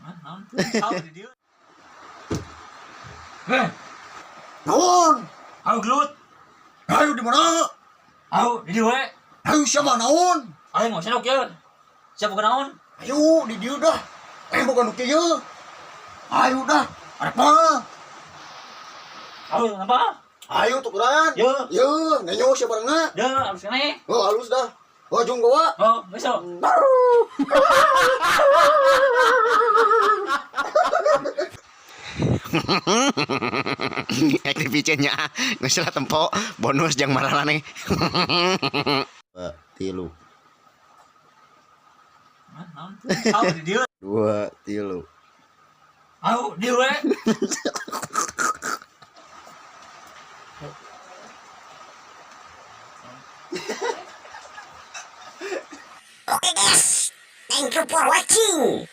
Naon? Tahu di dieu. Eh, Naon? ayo gelut. Ayo di mana? Ayo di dieu we. Ayo siapa naon? Ayo nggak usah kieu. Siapa ke naon? Ayo di dieu dah. Eh bukan nu kieu. Ayo dah. Ada apa? Ayo apa? Ayo tukeran. Yo. Yo, nenyo siapa barenga? Deh, harus kene. Oh, halus dah. Oh, jung goa. Oh, besok. Aktivitasnya geus lah tempo bonus jang maralane. Dua, tilu. Naon? Tahu di dieu. Dua, tilu. Ayo di dieu we. Oke guys, thank you for watching.